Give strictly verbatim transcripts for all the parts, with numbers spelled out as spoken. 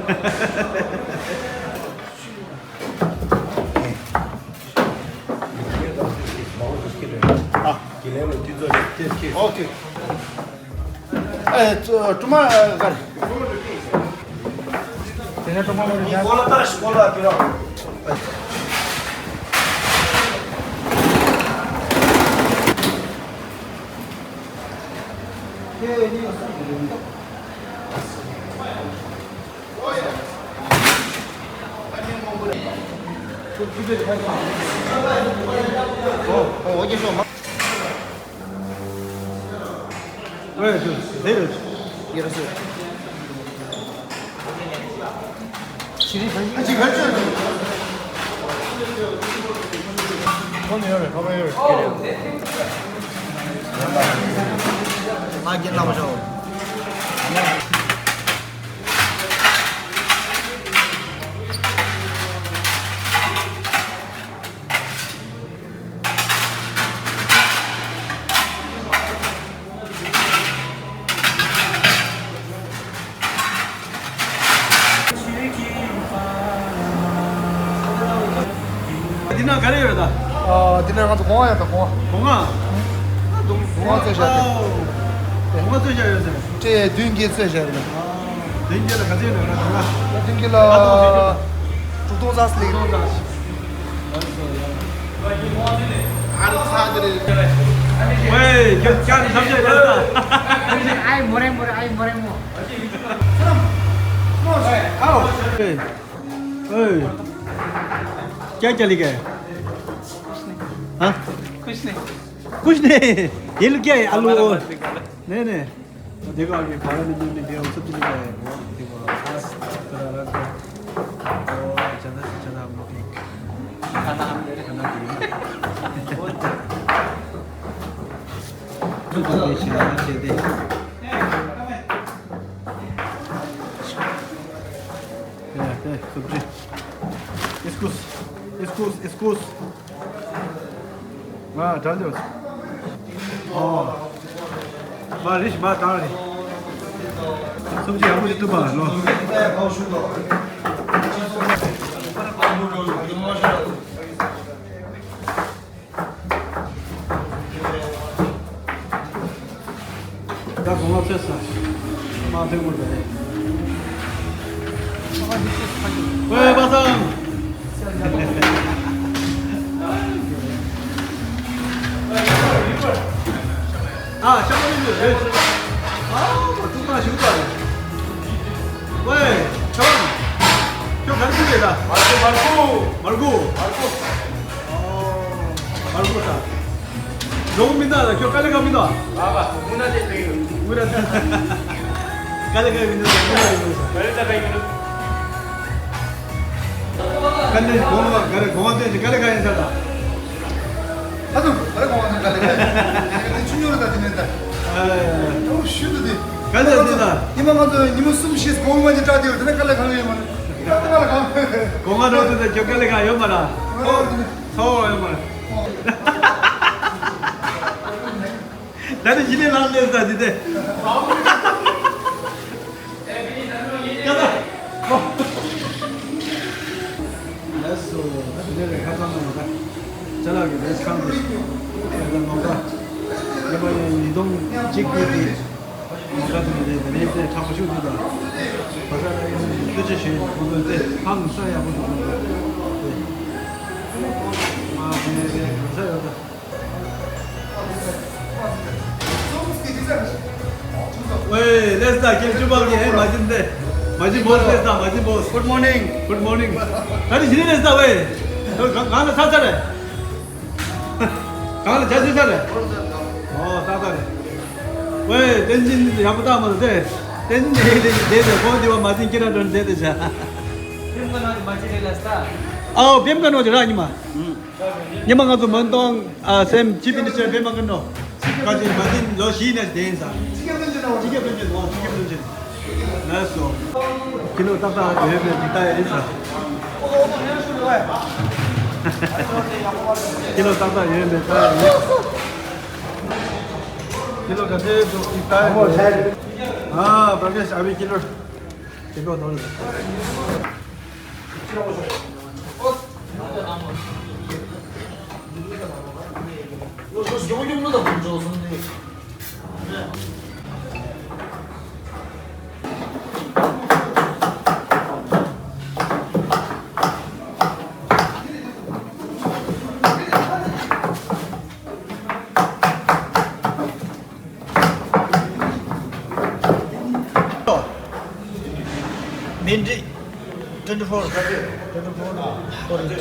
ཨ། ཨོ་ཁེ། ཨེ། ཀྲུ་མ་གར། དེ་ནས་ཀྲུ་མ་མོ་རེ་ཡ། འདི་ན་ག་རེ་ཡོད་ད། ཨ། འདི་ན་ང་ཚོ་སྒོ་ང་ཡོད་ད། སྒོ་ང་། སྒོ་ང་། སྒོ་ང་བཙོས་བཞག་སྟེ། སྒོ་ང་བཙོས་བཞག་ཡོད་ཟེར། ཏྲེ་བདུན་བརྒྱད་བཙོས་བཞག་ཡོད། བདུན་བརྒྱད་ལ་ག་ཚོད་ཡོད་ན། བདུན་བརྒྱད་ལ་དྲུག་སྟོང་ཙམ་སླེབས། དྲུག་སྟོང་ཙམ། ཨ་རི་ཚ་དེ་རེད། ཝེ། ཁྱོད་ཀྱང་ནི་ཐམས་ཅད་ཡོད་ད། ཨའི་མོ་རེ་མོ་རེ། ཨའི་མོ་རེ་མོ། आओ। ओए, क्या क्या लेके आए? हाँ? कुछ नहीं। कुछ नहीं। ये लोग क्या है? आलू और, नहीं, नहीं। देखो आगे, बारह मिनट में दिया, वो सब लेके आए। वो देखो, आज थोड़ा रात को, और ज़्यादा से ज़्यादा हम लोग एक खाना हम दे रहे हैं। खाना दिए। Excuse, excuse, excuse. ང་དྲང་འདོད། ཨོ། མ་རིག་མ་དང་རེད། སུམ་ཅུ་ཡག་པོ་ཞིག་བཏུབ་པ་ལོ། ད་གོང་མ་ཚོས་ས། མ་ཐོན་དགོས་རེད། ཝེ་པ་སངས། ཨ། ཤ་མ་ལུས་ཡོད་རེད། ཨ་མ་ཐུག་མ་ཞུ་པ་རེད། ཝེ། ཁྱོད། ཁྱོད་ག་རེ་ཕུལ་རེད་ད། མར་ཁུ། མར་ཁུ། མར་ཁུ། མར་ཁུ། ཨོ། མར་ཁུ་ད། འགྲོ་གི་མི་འདུག་ལ། ཁྱོད་དཀའ་ལས་ཁག་མི་འདུག་ཨ་ལ་དངུལ་ན་ཅེ་ཏེ་ཡོད། དངུལ་ན་ཅེ། དཀའ་ལས་ཁག་མི་འདུག་དངུལ་ན་ཅེ་འདུག་ས། དཀའ་ལས་ཁག་ཡིན་འདུག་དཀའ་ལས་གོང་ལ་ག་རེ་གོང་བ་བསྟན་ཅིག་དཀའ་ལས་ཁག་ཡིན་ས་ལ། ཨ་ཙུ། ག་རེ་གོང་བ་བསྟན་དཀའ་ལས་ཁག་ཡིན། དེ་ཆུ་ཉོ་ར་ད་དེ་མེད་ད། ཨ། ཨོ་ཤུ་ཏུ་དེ། དཀའ་ལས་ཁག་ཡིན་ད། ཉི་མ་ང་ཚོ་ཉི་མ་གསུམ་བཞི་གོང་མ་ཅིག་སྐྲག་དེ་ཡོད། དེ་ན་དཀའ་ལས་ཁག་ཡོད་མ་རེད། དཀའ་ལས་ཁག་གོང་བ་འགྲོ་དུས་ད་ཁྱོད་དཀའ་ལས་ཁག་ཡོད་མ་རེད། ཨོ། ཚོར་བ་ཡོད་མ་རེད། ད་ནི་ཞི་ལི་ལང་ལེ་ས་འདི་དེ། ལགས་སོ། ད་དེ་ནས་ཁ་སང་ནང་ད། ཅ་ལག་གི་རེས་ཁང་དེ། དེ་ལ་ནོར་ད། ཉི་མ་ཡང་ཉིས་སྟོང་གཅིག་དགུ་དེ། ནོར་ད་དེ་ནས་དེ་ནས་དེ་དྲག་པོ་ཤུགས་འདུག་ད། བ་ས་ད་ཡང་ཐུགས་རྗེ་ཆེ། ཁོང་ཚོས་དེ་ཧང་སང་ཡག་པོ་འདུག་ཁོང་ཚོ། དེ། ཨ་དེ་ནས་དེ་གང་ས་ཡོད་ད། ཝེ། ལེས་ད་ཁྱེད་ཅུ་པག་གི་ཨེ་མ་ཇིན་དེ། མ་ཇིན་བོས་ལེས་ད། མ་ཇིན་བོས། Good morning. Good morning. ད་ནི་ཞི་ལི་ལེས་ད་ཝེ། ད་ག་གང་ལ་ཚ་ཚ་རེད། གང་ལ་ཇ་ཆུ་ཚ་རེད། ཨོ་ད་ད་རེད། ཝེ། བསྟན་འཛིན་ཡག་པོ་བཏང་མ་རེད་དེ། བསྟན་འཛིན་ཨེ་ལེ་དེ་དེ་ཁོང་དེ་བ་མ་ཇིན་ཁྱེད་རང་དོན་དེ་དེ་བྱ། ཨའོ་བེམ་ག་ནོ་ཅི་ར་ཉི་མ། ཉི་མ་ང་ཚོ་མོན་ཏོང་ཨ་སེམས་ཅི་པི་ནི་ཆེ་བེམ་ག་ནོ། ཀ་ཅི་མ་ཇིན་ལོ་བཞི་ནས་དེ་ཡིན་ས། ཅི་ཀྱ་ཕན་ཅི་ནོ། ཅི་ཀྱ་ཕན་ཅི་ནོ། ཅི་ཀྱ་ཕན་ཅི། ལགས་སོ། ཁྱི་ལོ་ཏག་ཏག་ཡོད་པའི་འདི་ལྟ་ཡ་ཡིན་ས། ཁྱི་ལོ་ཏག་ཏག་ཡོད་པའི་ལྟ་ཡ་ཡིན། ཁྱི་ལོ་ག་ཚོད་འདུག་འདི་ལྟ་ཡ་ཡིན། ཨ། བར་གེ་ཞག་པའི་ཁྱི་ལོ། Minute twenty-four, twenty-four, forty-six.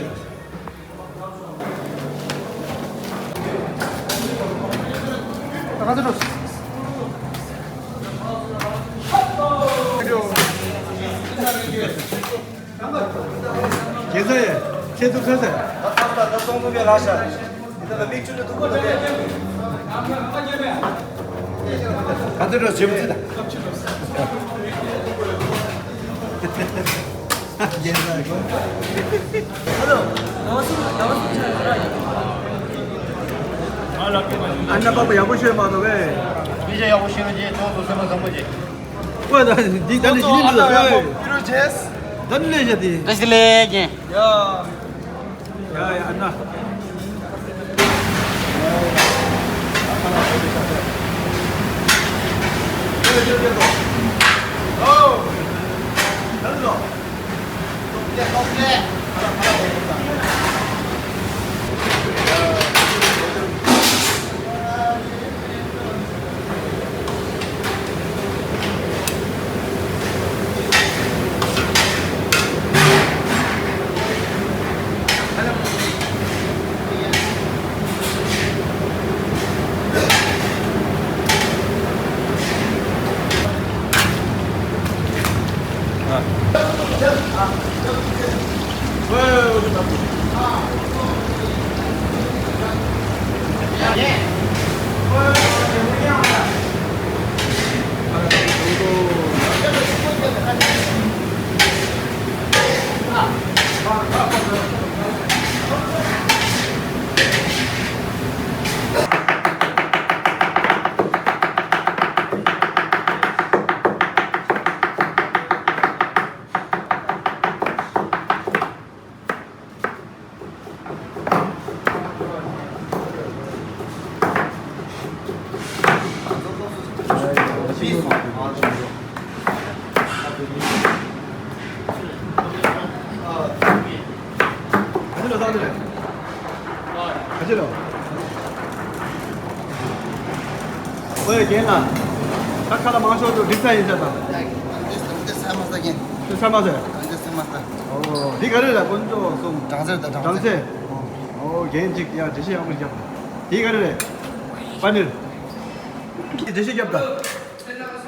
རྒྱལ་ས་ཡ། ཁྱེད་ཚོ་ཁ་ས་ད་སོང་ཚུགས་པའི་ལ་ཤ། ད་ལ་མིག་ཆུ་ནི་ཐུག་པ་ད་ལས། ག་ཚོད་འགྲོ་བྱེད་མི་ཚེ་ད། རྒྱལ་ས་གོ། ཨ་ན་པ་པ་ཡག་པོ་ཤོད་མ་གཏོགས་ཨེ། མི་ཞིག་ཡག་པོ་ཤེས་རོགས་གྱིས། ཁྱོད་ཚོ་སེམས་པ་བཟང་པོ་བྱེད། ཨོ་ད་འདི་ད་ནི་ཞི་ལིན་འདུག་ཨེ། ད་ནི་ལས་བྱ་དེ། བཀྲ་ཤིས་བདེ་ལེགས། ཡ། ཡ་ཡ་ཨ་ན། ཨོའི་རྒན་ལགས། ད་ཁ་ལག་མང་ཤོས་དུ་འགྲིག་ས་ཡིན་ས་དང་། འདི་ས་མ་ས་རྒན། འདི་ས་མ་ས། འདི་ས་མ་ས། ཨོ་འདི་ག་རེ་རེད། དཀོན་མཆོག་གསུམ། སྦྲང་ཚེར་དང་སྦྲང་ཚེར། ཨོ་རྒན་གཅིག་ཡ་འགྲེལ་བཤད་ཡག་པོ་ཞིག་བརྒྱབ། འདི་ག་རེ་རེད། པ་ནིར། འགྲེལ་བཤད་བརྒྱབ་ད།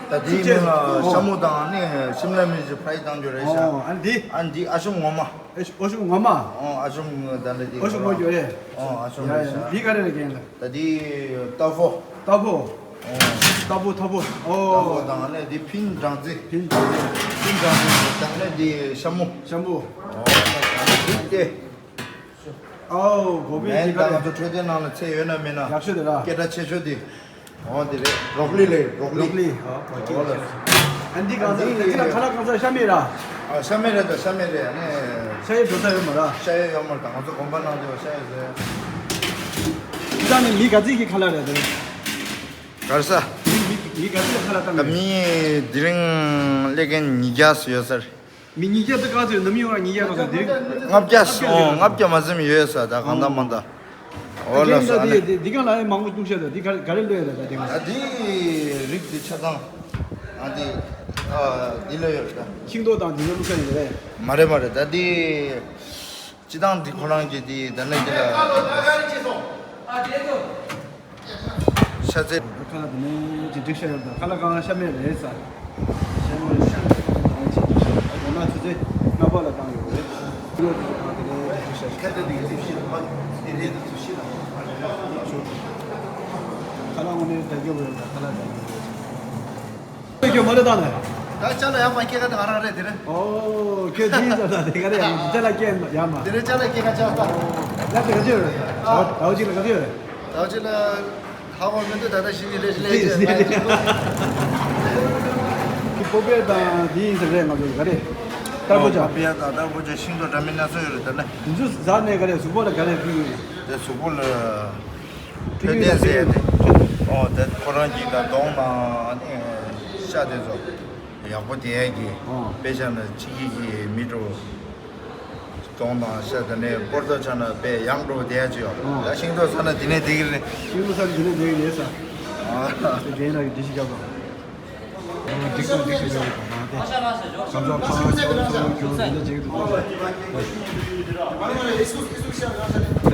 ད་འདིའི་མིང་ལ་ཤ་མུ་དང་ནི་ཤིམ་ལ་མིར་ཅི་ཕ་རའི་བཏང་རྒྱུ་རེད་ཤག་ཨོ་ཨ་འདི། ཨ་འདི་ཨ་ཤུམ་ངོ་མ། ཨེ་ཨོ་ཤུམ་ངོ་མ། ཨོ་ཨ་ཤུམ་ད་ལེ་འདི། ཨོ་ཤུམ་ངོ་རྒྱུ་རེད། ཨོ་ཨ་ཤུམ་ཡ་རེད་ཡ་ཤག་འདི་ག་རེ་རེད་རྒན་ལགས། ད་འདི་ཏ་ཕོ། ཏ་ཕོ། ཨོ་ཏ་ཕོ་ཏ་ཕོ། ཏ་ཕོ་ཨོ་དང་ནི་འདི་ཕིན་སྦྲང་རྩི། ཕིན་སྦྲང་རྩི། ཕིན་སྦྲང་རྩི་དང་ནི་འདི་ཤ་མུ། ཤ་མུ། ཨོ་ད་འདི་ཏེ། ཨའོ་གོ་བི་མེན་འདི་ག་ད་ང་རེད། ཚོ་འཕྲོད་བསྟེན་ནང་ལ་ཚད་ཡོད་ན་མེད་ན་ཡག་ཤོས་དེ་ར། སྐད་གྲགས་ཆེ་ཤོས་དེ། འོ་དེ་རེད། རོག་ལི་ལེ་རོག་ལི། རོག་ལི། ཨ་འདི་གང་ཟེར། ཨ་འདི་གང་ཟེར། ད་ཅི་ལ་ཁ་ལག་གང་ཟེར་ཤ་མེད་ར། ཨ་ཤ་མེད་རེད། ད་ཤ་མེད་རེད། ཨ་ནི། ཤ་ཡི་འགྲོ་ས་ཡོད་མ་ར། ཤ་ཡི་ཡོད་མ་རེད། ད་ང་ཚོ་དགོན་པ་ནང་དུ་ཤ་ཡོད་ཟེར། འདི་ད་ནི་མི་ག་ཚིག་གི་ཁ་ལག་རེད་དེ། ག་རེ་ཟ། མི་མི་མི་ག་ཚིག་ལ་ཁ་ལག་བཏང་ད་རེད། མི་དེ་རིང་སླེབས་མཁན་ཉིས་བརྒྱ་ཙམ་ཡོད་ས་རེད། མི་ཉིས་བརྒྱ་དེ་ག་ཚོད་ནམ་ཡོང་ང་ཉིས་བརྒྱ་ག་ཚོད་དེ་རིང་། ལྔ་བརྒྱ་སོང་། ལྔ་བརྒྱ་མ་ཟིན་ཡོད་ས། ད་གང་ལྟར་མང་ད། འོ་ལགས་སོ། ཨ་ནི་དེ་དེ་ག་ལ་ཨེ་མང་པོ་བཏུག་ཤག་ད་དེ་ག་ག་རེ་ལོས་ཡོད་ད་དེ་ང་ཨ་འདི་རིགས་དེ་ཆ་ཚང་། ཨ་འདི་ཨ་འདི་ལོས་ཡོད་རེད་ད། ཤིང་ཏོག་དང་འདི་ལོ་བླུག་ས་ཡིན་རེད། མ་རེད་མ་རེད། ད་འདི་སྤྱི་བཏང་འདི་ཁོ་རང་གི་འདི་ད་ནས་འདི་ལ། ཤ་ཚལ། ཁ་ལག་དེ་ནས་ཅི་འགྲིག་ཤ་ཡོད་དང་ཁ་ལག་གང་ཤ་མེད་རེད་ས། ཤ་མེད་རེད་ཤ་མེད་རེད་ཅི་འགྲིག་ཤ་ཡོད་དང་ང་ཚོ་ཚེ་སྣ་པ་ལ་བཏང་ཡོད་རེད། ཡོད་དེ་གང་དེ་ནས་ཅི་འགྲིག་ཤ་ཤ་ཚལ་དེ་གི་ཚིག་ཤི་ལ་ཕ་དེ་རེད་དུ་ཚིག་ཤི་ལ་ཤོ། ཁ་ལག་དངོས་གནས་དལ་རྒྱུ་རེད་དང་ཁ་ལག་དལ་རྒྱུ་རེད། ཁྱོད་མ་ལོས་བཏང་ནས། ད་ཅ་ལག་ཡག་མ་སྐྱེལ་ག་ད་ང་རང་རེད་དེ་རེད། ཨོ་ཁྱོད་དེ་ཡིན་ཙང་ད་དེ་ག་རེ་ཡག་མ་ཅ་ལག་སྐྱེལ་ཡག་མ། དེ་རེད་ཅ་ལག་སྐྱེལ་ག་ཅ་ལག་ད། ཡག་དེ་ག་ཚོད་ཡོད་རེད། ཨ། ཟླ་བ་གཅིག་ལ་ག་ཚོད་ཡོད་རེད། ཟླ་བ་གཅིག་ལ་ཧ་གོ་མི་འདུག་ད་ལྟ་ཞིག་ནི་རེད་ཞིག་ལས་ཀྱི་ལས་ཀྱི། པོ་པེ་དང་འདི་ཡིན་ཟེར་རེད། ང་ཚོ་ག་རེ་ཏར་པོ་ཆ། པོ་པེ་དང་ཏར་པོ་ཆ་ཤིང་ཏོག་འདྲ་མིན་སྣ་ཚོགས་ཡོད་རེད། ད་ནི་འདི་ཚོ་ཟ་ནས་ག་རེ་གཟུགས་པོ་ལ་ག་རེ་ཕུལ་གི་ཡོད། དེ་གཟུགས་པོ་ལ་འཕྲོད་བསྟེན་ཟེར་ཡ་དེ། འཕྲོད་བསྟེན། ཨོ་དེ་ཁོ་རང་གི་ད་གདོང་དང་ཨ་ནི་ཤ་དེ་ཚོ་ཡག་པོ་བསྡད་ཡ་གི། ཨོ། དཔེ་བཞག་ན་ཕྱི་རྒྱལ་གྱི་མི་འདྲ་བོ། གདོང་དང་ཤ་དེ་ནས་པོར་ཏོ་ཆགས་ན་དཔེ་ཡག་འགྲོ་བསྡད་ཡ་ཅིག་ཡོད། ཨོ། ད་ཤིང་ཏོག་ཟ་ན་དེ་ནས་བསྡད་ཀྱི་རེད། ཤིང་ཏོག་ཟ་ན་དེ་ནས་བསྡད་ཀྱི་རེད་ས། ཨ། དེ་རྒན་ལགས་ཀྱིས་འགྲེལ་བཤད་རྒྱབ་དང་། འགྲིག་ཏུ་འགྲིག་ཏུ་ཡོད་པ་མ་དེ། གང་ཟག་ཕ་མ་ཚོ་ཚོ་ཁྱོད་འདི་འདྲ་བྱེད་ཀྱི་འདུག་པ།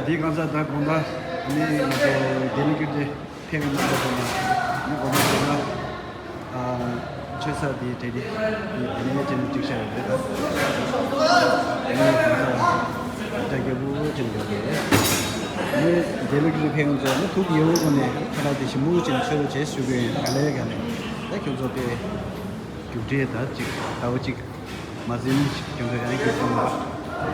དེ་གང་ཟག་ད་དགོང་དག་ནི་ང་ཚོ་ལྡི་ལི་ཀིར་ཏི་ཕེབས་ཀྱི་གནང་བ་དང་ནི་དགོངས་པ་བཞེས་ན། ཨ། ཆོས་ས་དེའི་གྲས་དེ་དེ་ནས་དེ་ནས་ཅིག་བྱ་ཡོད་རེད། ད་ནི་གང་ཟག་ད་རྒྱལ་པོ་ཅིག་ཡོད་རེད། ནི་ལྡི་ལི་ཀིར་ཏི་ཕེབས་མཁན་ཚོ་ནི་ཐུགས་ཡིད་དབང་ངོ་ནས་ཁ་ལག་དེ་ཞིམ་པོ་ཅིག་མཆོད་རོགས་བྱེད་ཞུ་གི་ཡོད། ག་ལེ་ག་ལེ། ད་ཁྱོད་ཚོ་དཔེ་རྒྱུགས་འབྲས་ད་ཅིག་ཟླ་བ་གཅིག་མ་ཟིན་ཞིག་ཁྱོད་ཚོ་ཡང་རྒྱུགས་སོང་ལ།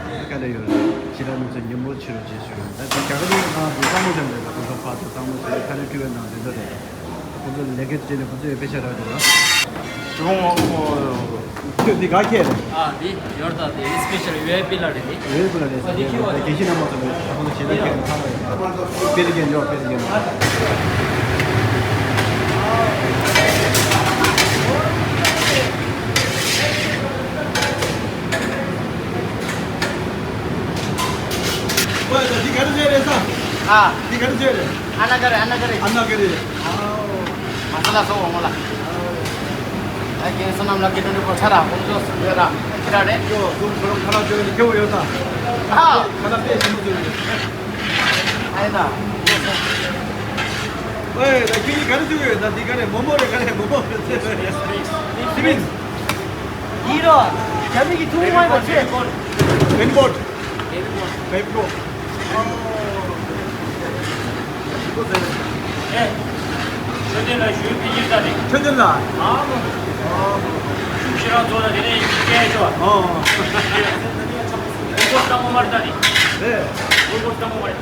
ད་ག་ལེ་ཡོད་རེད། ཕྱི་ལ་མི་ཚོ་ཉིན་མོ་ཕྱི་རུ་རྗེས་སུ་ཡོང་། ད་རྒྱ་གར་ནང་དུ་གཙང་མ་ཅན་རེད། ད་ཁོ་ཚོ་ཕར་ཚུར་གཙང་མ་ཅན་རེད། ཁ་ལེ་ཁྲི་བའི་ནང་དེ་ཚོ་རེད། ད་ཁོ་ཚོ་ལས་ཀ་བྱས་ནས་ཁོ་ཚོ་ཡི་དཔེ་ཆ་རག་འདུག་ལ། ཁྱོད་འདི་ག་ཁྱེད་རེད། ཨ་འདི་ཡོར་ད་འདི་སི་པེ་ཤལ་ཝི་ཨའི་པི་ལ་རེད་འདི། ཝི་ཨའི་པི་ལ་རེད་ཟེར་གྱི་ཡོད། དགེ་བཤེས་རྣམ་པ་ཚོ་ལ་ད་ཁོ་ཚོ་ཞེ་དྲག་ཁྱེད་ནས་ཐག་རེད། དཔེ་རིགས་རྒན་འཇོག་དཔེ་རིགས་རྒན་འཇོག་ཨོ་ཡ། འདི་ག་རེ་བཟོས་རེད་ས། ཨ། འདི་ག་རེ་བཟོས་རེད། ཨ་ན་ཀ་རེ། ཨ་ན་ཀ་རེ། ཨ་ན་ཀ་རེ། ཨ། མ་ས་ལ་སོ་འོང་ལ། ཨ། རྒན་བསོད་ནམས་ལགས་ཀྱི་ཏུན་ཏུན་པོ་ཆ་ར་ཧོང་ཅོ་སུ་ཡོད་ར་ཁྱི་ར་རེད། ཡོ་སུ་ཁོ་རང་ཁ་ལག་ཅོ་ནི་ཁྱེའུ་ཡོད་ད། ཨ། ཁ་ལག་དཔེ་ཞིམ་པོ་ཅོ་ཡོད། ཨ་ཡིན་ན། ཨོ་ཡ། ད་ཁྱེད་ཀྱིས་ག་རེ་བཟོས་ཡོད་ད། འདི་ག་རེ་མོག་མོག་རེད། ག་རེ་མོག་མོག་རེད། སི་མིན། ཡིན་རོ། རྒྱ་མི་གི་ཐུག་མ་ཡིན་པ་ཚེ། ཨིམ་པོར་ཊི། ཨིམ་པོར་ཊི། ཨེ། ཆོས་ལྡན་ལ་ཞུ་ཕི་ཡིན་ད་རེད། ཆོས་ལྡན་ལ། ཨ་མོ། ཤུགས་ཤི་རང་ཚོ་ལ་དེ་ནས་སྐད་ཆོ། ཨོ། ཨོ་ཀོ་སྟ་མོ་མར་ད་རེད། ཨེ། ཨོ་ཀོ་སྟ་མོ་མར། ཨ།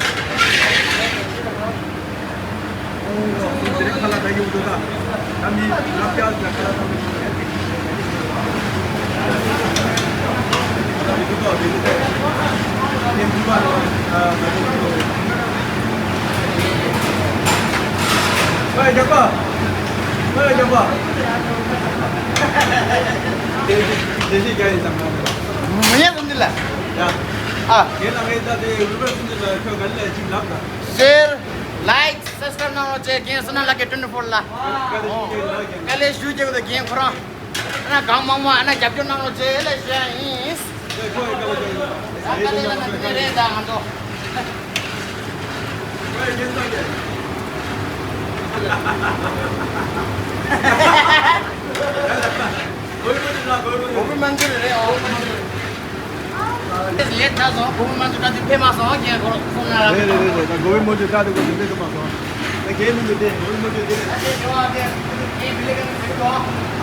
ཤེར། ལའིཀ། སབ་སི་ཀ་རབ་གནང་རོགས་བྱེད། རྒན་བསོད་ནམས་ལགས་ཀྱི་ཏུན་ཏུན་པོ་ལ། དཀའ་ལས་ཞུ་རྒྱུ་དེ་རྒན་ཁོ་རང་། ཨ་ན་གང་མང་མང་ཨ་ན་རྒྱབ་སྐྱོར་གནང་རོགས་བྱེད་ལ་ཞུ་ཡ་ཡིན། དཀའ་ལས་ལ་ན་དེ་རེད་ད་ང་ཚོ། གོ་བི་མན་ཇུ་རི་རེད། འོ། ལེཊ་ཆགས་སོང་། གོ་བི་མན་ཇུ་ད་དུང་ཕེབས་མ་སོང་། རྒན་ཁོ་སོང་ན་ར། རེད་རེད་རེད་རེད། ད་གོ་བི་མན་ཇུ་ད་དུང་ཁོ་ཚོ་ཕེབས་ཐུབ་མ་སོང་། ད་རྒན་མི་འདུག་སྟེ། གོ་བི་མན་ཇུ་དེ་རེད། ཨ། རྒན་བི་ལི་གན་ཚུར་འགྲོ།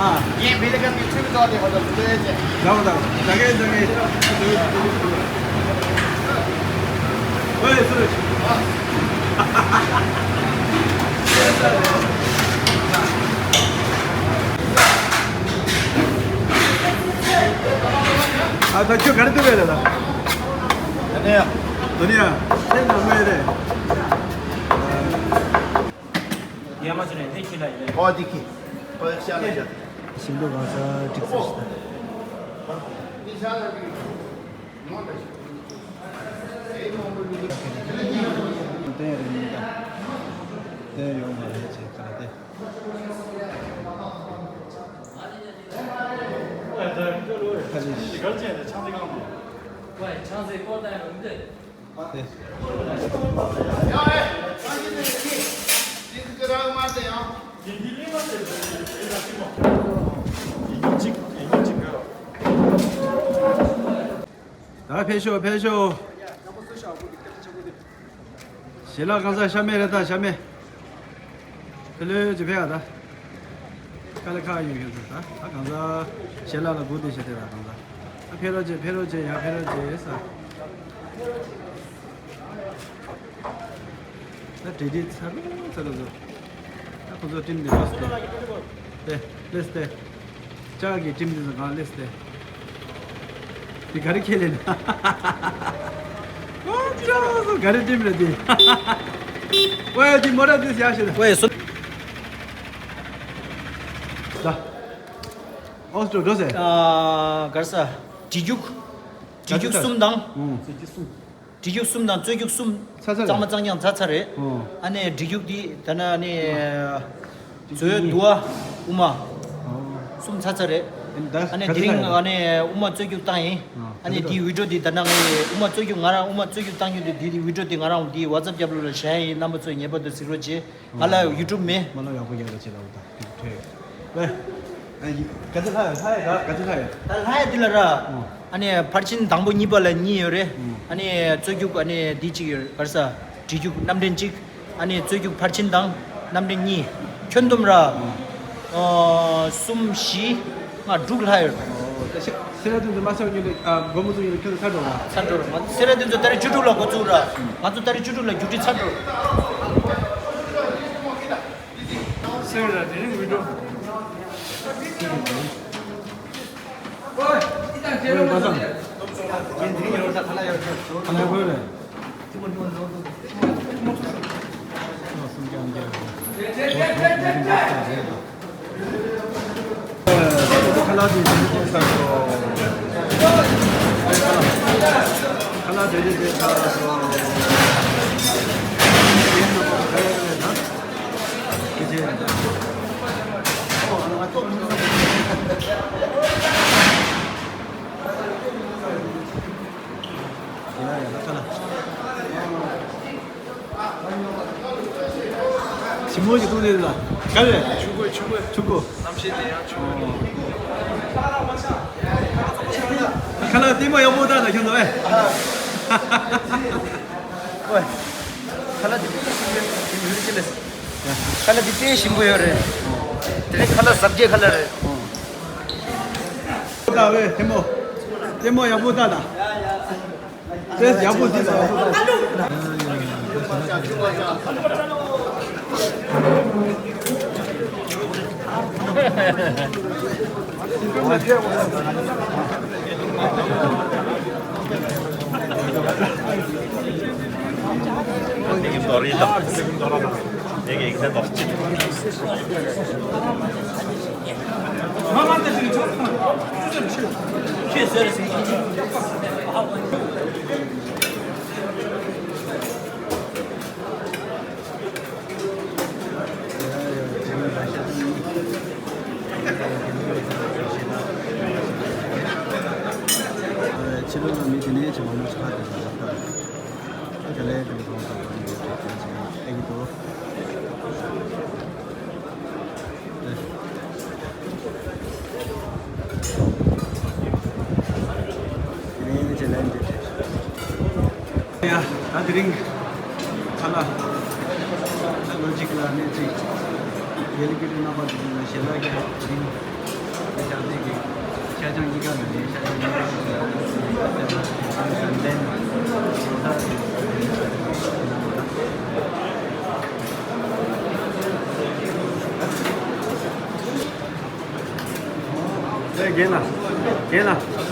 ཨ། རྒན་བི་ལི་གན་གྱི་ཚུར་འགྲོ་དེ་ཁོ་ཚོ་ཚུར་འགྲོ་ཡས་ཅེ། ད་གོ་ད་གོ་ད་གོ་ད་གོ་ད་གོ། ཨོའེ་སུ་རེད། ཨ་ད་ཁྱོད་ག་རེ་འདུག་རེད་ལ། ཨ་ནི་ཡ། ཨ་ནི་ཡ། སེམས་ནང་མེད་རེད། ཡ་མ་ཚོ་ནས་ནི་ཁྱི་ལ་ཡིན། ཨོ་དེ་ཁྱི། ཨོ་ཤ་ལ་ཤ། ཞིམ་པོ་གང་ས་འགྲིག་ས་ཞིག་ད། དེ་རེད་མི་འདུག་དེ་ཡོང་མ་རེད་ཅེས་ཁ་ལ་དེ། ད་ཕེབས་ཤོག་ཕེབས་ཤོག་ཞལ་ལག་གང་ཟག་ཤ་མེད་རེད་ད། ཤ་མེད། ཕེ་ལོས་ཅི་ཕེ་ཨ་ད། དཀའ་ལས་ཁག་ཡོད་ཡོད་ད། ད་གང་ཟག་ཞལ་ལག་ལ་སྒུག་བསྡད་བྱས་དེ་ད་གང་ཟག་ད་ཕེ་རོགས་བྱེད། ཕེ་རོགས་བྱེད། ཡ་ཕེ་རོགས་བྱེད་ས། ད་བྲེ་བྲེ་ཚ་རུ་ཚ་རུ་ཚ། ད་ཁོ་ཚོ་ཊིམ་ནས་ཕར་སྟེ། དེ་ལེས་ཏེ། ལྕགས་ཀྱི་ཊིམ་འདི་ཚོ་གང་སླེབས་ཏེ། འདི་ག་རེ་ཁས་ལེན་ན། ཨོ་ཅག་ག་རེ་ཊིམ་རེད་འདི། ཨོ་ཡ་འདི་མོ་ར་འདི་ཡག་ཤོས་རེད། ཨོ་ཡ་སོ། ད། ཨོ་སི་ཏྲོ་འགྲོ་ཟེར། ཨ་གར་ས། བྲིས་རྒྱུགས། བྲིས་རྒྱུགས་གསུམ་དང་། ཨུ། བྲིས་རྒྱུགས་གསུམ་དང་རྩོད་རྒྱུགས་གསུམ། ཚར་ཚར་རེད། གཙང་མ་གཙང་རྐྱང་ཚར་ཚར་རེད། ཨོ། ཨ་ནི་བྲིས་རྒྱུགས་འདི་ད་ན་ཨ་ནི། མཛོད་འདུལ་བ་དབུ་མ། ཨོ། གསུམ་ཚར་ཚར་རེད། ཨ་ནི་དེ་རིང་ཨ་ནི་དབུ་མ་རྩོད་རྒྱུགས་བཏང་ཡིན། ཨ་ནི་དེའི་བི་ཌིའོ་འདི་ད་ན་ངས་དབུ་མ་རྩོད་རྒྱུགས་ང་རང་དབུ་མ་རྩོད་རྒྱུགས་བཏང་རྒྱུ་འདི་དེའི་བི་ཌིའོ་འདི་ང་རང་དེའི་ཝ་ཊི་སེབ་རྒྱབ་ལོ་ལ་བཞག་ཡིན། རྣམ་པ་ཚོས་ངེས་པར་དུ་གཟིགས་རོགས་བྱེད། ང་ལ་ཡུ་ཊུབ་མེད། མ་ལ་ཡག་པོ་རྒྱག་རོགས་བྱེད་ལ་འུ་ད་ཐུག་ཐོས། ལེ། ཨ་ཡི། ག་ཚོད་ལྷག་ཡོད། ལྷག་ཡོད་ག་ག་ཚོད་ལྷག་ཡོད། ད་ལྷག་ཡོད་འདི་ལ་ར། ཨོ། ཨ་ནི་ཕར་ཕྱིན་དང་པོ་གཉིས་པ་ལ་གཉིས་ཡོད་རེད། ཨོ། ཨ་ནི་རྩོད་རྒྱུགས་ཨ་ནི་འདི་གཅིག་ཡོད་གར་ས། བྲིས་རྒྱུགས་རྣམ་འདྲེན་གཅིག་ཨ་ནི་རྩོད་རྒྱུགས་ཕར་ཕྱིན་དང་རྣམ་འདྲེན་གཉིས། ཁྱོན་བསྡོམས་ར། ཨོ། ཨ་གསུམ་བཞི་ལྔ་དྲུག་ལྷག་ཡོད། ཨོ། ད་ཤ་སེ་ར་བདུན་དུ་མ་སོང་ཉིན་ལ་ཨ་སྒོར་མོ་བཙུགས་ཉིན་ལ་ཁྱོད་ཚོ་ཚར་འགྲོ་ར། ཚར་འགྲོ་ར། ང་ཚོ་སེ་ར་བདུན་ཚོ་ད་རེས་བཅུ་དྲུག་ལ་འགོ་བཙུགས་ར། ང་ཚོ་ད་རེས་བཅུ་དྲུག་ལ་རྒྱུགས་འཕྲིན་ཚར་འགྲོ་ར། སེ་ར་དེ་རིང་བི་ཌིའོ། ཨོ་ཡ་པ་སངས། ཁ་ལག་ཡོད་རེད། ཁ་ལག་ཡོད་རེད། ཁ་ལག་དེ་དེ་དེ་ཚར་སོང་། ཁ་ལག་དེ་དེ་དེ་ཚར་སོང་། ཁྱེད་ཀྱིས། ཞིམ་པོ་ཞིག་བཏུང་ནས་ལ། ག་རེ། ཆུ་ཁོལ་ཆུ་ཁོལ། ཆུ་ཁོལ། གནམ་གཤིས་དེ་ཡང་ཆུ་ཁོལ། ཁ་ལག་ལྟད་མོ་ཡག་པོ་བཏང་ན་ཁྱོད་ཚོ་ཨེ། ཨོ་ཡ། ཁ་ལག་འདི་ཞིམ་པོ་ཞིམ་པོ་ཡོད་ཅི་ལས། ཁ་ལག་འདི་དཔེ་ཞིམ་པོ་ཡོད་རེད། དེ་རིང་ཁ་ལག་གཟབ་རྒྱས་ཁ་ལག་རེད། ད་བས་ལྟད་མོ། ལྟད་མོ་ཡག་པོ་ལྟ་ད། དཔེ་ཡག་པོ་འདི་ལ་ཡག་པོ་ལྟ། ཕྱི་ལོགས་ལ་མི་དེ་ནས་ཅི་མང་པོ་ཆགས་བསྡད་པ་རེད། དེ་ལས་དེ་ལས་གང་དང་གང་ཡོད་ཅེས་བསྟན་ཅིང་ཨེ་གི་དོ། དེ་ནས་ཅི་ལན་དེ། ཡ། ད་དེ་རིང་ཁ་ལག་ལོ་གཅིག་ལ་གནས་ཚུལ་ཡེ་ལི་ཀི་ཏི་རྣམ་པ་དེ་ཚོ་ལ་ཞལ་ལག་གི་དེ་རིང་ཤ་ཅང་གི་ཤ་ཅང་གཉིས་ཀ་ནས་ཤ་ཅང་གཉིས་ཀ་ནས་ལྡན། ཨེ་རྒན་ལགས། རྒན་ལགས།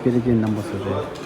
དཔེ་རྒྱན་རྣམ་པ་སོགས་རེད།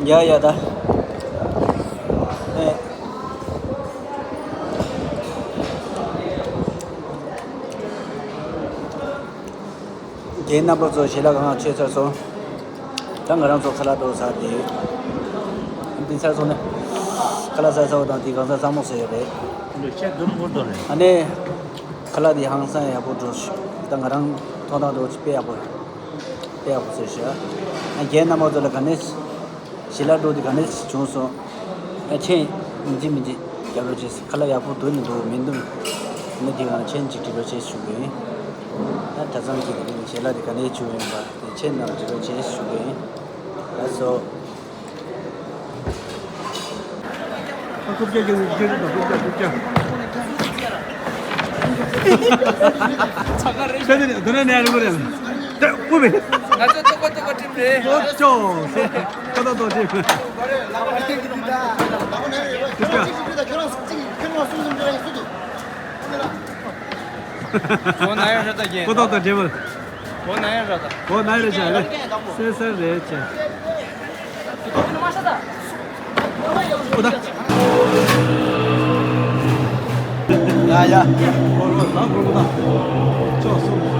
ཡ་ཡ་ད། ཨེ། རྒན་རྣམ་པ་ཚོ་ཞལ་ལག་གང་མཆོད་ཚར་སོང་། ད་ང་རང་ཚོ་ཁ་ལག་འགྲོ་ས་དེ། འདི་ཚར་སོང་ནས། ཁ་ལག་ཟ་ས་བ་དང་དེ་གང་ཟ་ཟ་མོ་ཟེར་ཡོད་རེད། འདི་ཆེ་དུམ་བུར་དོ་ལེ། ཨ་ནི། ཁ་ལག་དེ་ཧང་སང་ཡག་པོ་འགྲོ་ཤག་ད་ང་རང་མཐོང་སྟངས་འགྲོ་ཅི་དཔེ་ཡག་པོ། དཔེ་ཡག་པོ་ཟེར་ཤག་ཨ་རྒན་རྣམ་པ་ཚོ་ལ་ག་ནས། ཞལ་ལག་འགྲོ་དེ་ག་ནས་བྱུང་སོང་། ཨ་མཆན་མི་འཇིགས་མི་འཇིགས་རྒྱབ་རོགས་བྱེད། ཁ་ལག་ཡག་པོ་འདུག་མི་འདུག་མི་འདུག་ནི་དེ་ག་ནས་མཆན་ཅིག་འབྲི་རོགས་བྱེད་ཞུ་གི་ཡིན། ཨ་གྲྭ་ཚང་གི་དེ་ཞལ་ལག་དེ་ག་ནས་བྱུང་ཡིན་པ་དེ་མཆན་རྣམས་འབྲི་རོགས་བྱེད་ཞུ་གི་ཡིན། ལགས་སོ། ཨ་རྐུབ་བཀྱག་རྐྱང་རྐྱང་རེད་དང་རྐུབ་བཀྱག་རྐུབ་བཀྱག་ཚ་ག་རེད། ཤ་དེ་རེད། དོ་ན་ནས་རུ་གོ་རེད། ད་ཨུ་བེ། ང་ཚོ་ཏོག་པ་ཏོག་པ་ཁྲིམས་རེད། ཨོ་ཅོ། ཏོག་ཏོག་ཏོག་ཁྲིམས། རྐུབ་བཀྱག་གོ་ན་ཡང་རེད་ད་རྒན། གོ་ཏོག་ཏོག་ཁྲིམས། གོ་ན་ཡང་རེད་ད། གོ་ན་ཡང་རེད་ཅག་རེད། སེ་སེ་རེད་ཅག་ཨོ་ད། ཡ་ཡ། གོ་རོ་ད་གོ་རོ་ད། ཅོག་སུ།